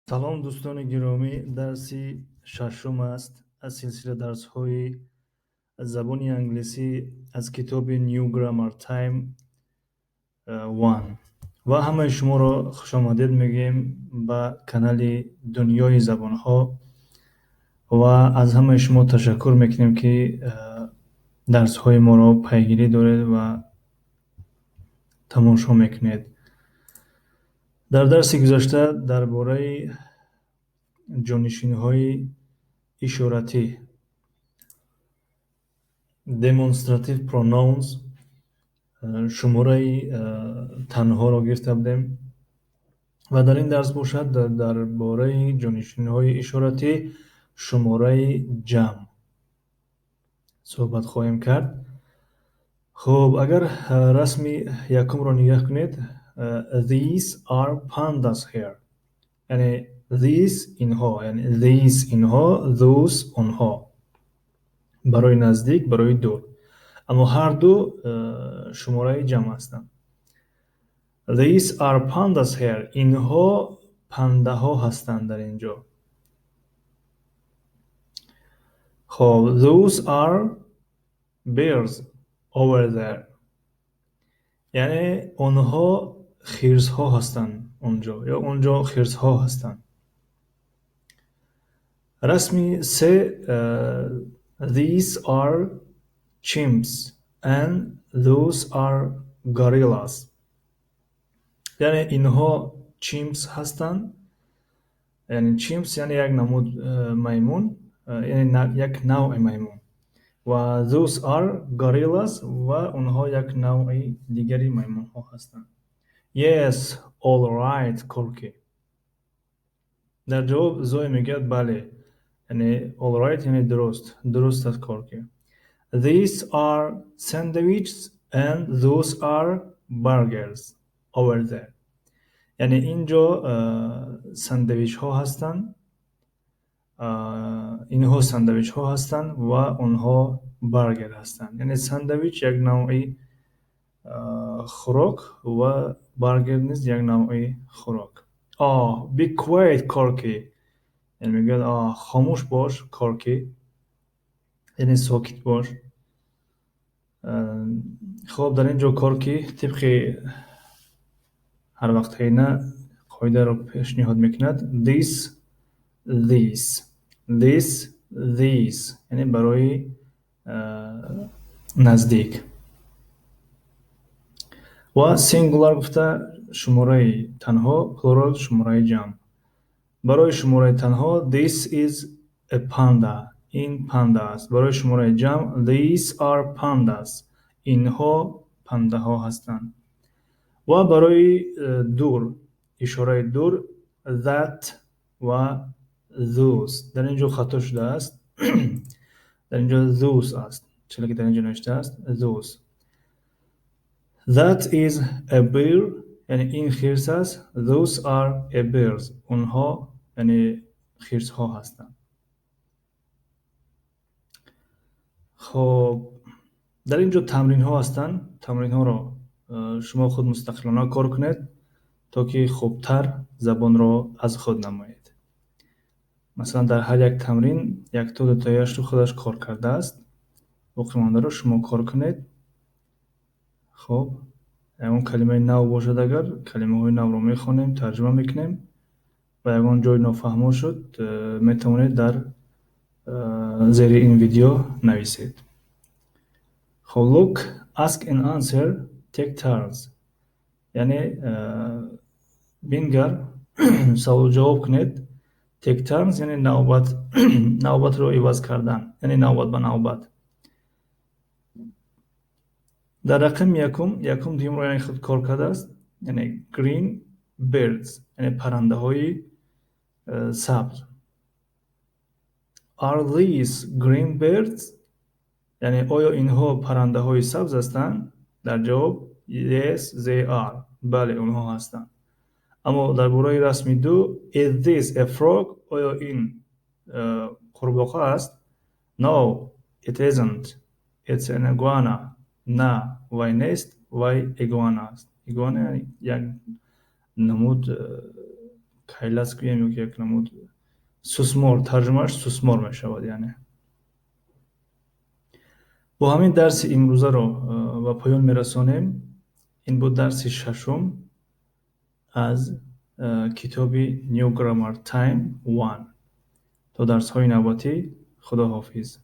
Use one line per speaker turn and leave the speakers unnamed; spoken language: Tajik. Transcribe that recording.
Салом, дӯстони гиромӣ! Дарси шашум аст аз силсила дарсҳои забони англисӣ аз китоби New Grammar Time One ва ҳамаи шуморо хушомадед мегӯем ба канали Дунёи забонҳо ва аз ҳамаи шумо ташаккур мекунем, ки дарсҳои моро пайгирӣ доред ва тамошо мекунед. Дар дарси гузашта дар бораи ҷонишинҳои ишоратӣ, demonstrative pronouns, шумораи танҳоро гирифта будем ва дар ин дарс бошад, дар бораи ҷонишинҳои ишоратӣ шумораи ҷамъ суҳбат хоҳем кард. Хуб, агар расми якумро нигаҳ кунед, these are pandas here, яъне these инҳо, яъне these инҳо, those онҳо, барои наздик, барои дур, аммо ҳар ду шумораи ҷамъ ҳастанд. These are pandas here, инҳо пандаҳо ҳастанд дар ин ҷо. Хоб, those are bears over there, яъне онҳо хирсҳо ҳастанд онҷо ё онҷо хирсҳо ҳастанд. Расми се, these are chimps and those are gorillas, яъне инҳо chimps ҳастанд, яъне chimps яъне як намуд маймун, яъне як навъи маймун, ва those are gorillas ва онҳо як навъи дигари маймунҳо ҳастанд. Yes, all right, Корки. Дар ҷавоб Зоя мегӯяд: бале, яъне all right яъне дуруст, дуруст аст, Корки. These are sandwiches and those are burgers over there, яъне ин ҷо сандвичҳо ҳастанд, инҳо сандвичҳо ҳастанд ва онҳо баргер ҳастанд. Яъне сандвич як навъи хӯрок ва баргер низ як навъи хӯрок. Oh, be quiet, Корки, яъне мегӯяд: хомӯш бош, Корки, яъне сокит бош. Хоб, дар ин ҷо Корки тибқи ҳарвақтҳоина қоидаро пешниҳод мекунад: this, these, this, these, яъне барои наздик ва singular гуфта шумораи танҳо, plural шумораи ҷамъ. Барои шумораи танҳо: this is a panda, ин панда аст. Барои шумораи ҷамъ: these are pandas, инҳо пандаҳо ҳастанд. Ва барои дур, ишораи дур: that ва those. Дар ин ҷо хато шудааст, дар ин ҷо those аст, чизе ки дар ин ҷо навиштааст those. That is a bear, яъне ин хирс аст. Those are a bears, онҳо яъне хирсҳо ҳастанд. Хоб, дар ин ҷо тамринҳо ҳастанд. Тамринҳоро шумо худ мустақилона кор кунед, то ки хубтар забонро аз худ намоед. Масалан, дар ҳар як тамрин якто дутояшро худаш кор кардааст, боқимондаро шумо кор кунед. Хоб, ягон калимаи нав бошад, агар калимаҳои навро мехонем, тарҷума мекунем ва ягон ҷой нофаҳмо шуд, метавонед дар зери ин видео нависед. Хоб, look, ask and answer, take turns, яъне бингар, саволу ҷавоб кунед. Take turns яъне навбат, навбатро иваз кардан, яъне навбат ба навбат. Дар рақами якум, якум дуюмро яъне худ кор кардааст, яъне green birds, яъне паррандаҳои сабз. Are these green birds, яъне оё инҳо паррандаҳои сабз ҳастанд? Дар ҷавоб: yes, they are, бале, онҳо ҳастанд. Аммо дар бораи расми ду: is this a frog, оё ин қурбоқа аст? No, it isn't, it's an iguana, на, вай нест, вай игуана аст. Игуана як намуд Кайлас гӯем ё як намуд сусмор, тарҷумааш сусмор мешавад яъне. Бо ҳамин дарси имрӯзаро ба поён мерасонем. Ин буд дарси шашум аз китоби New Grammar Time 1. То дарсҳои навбатӣ, худо ҳофиз.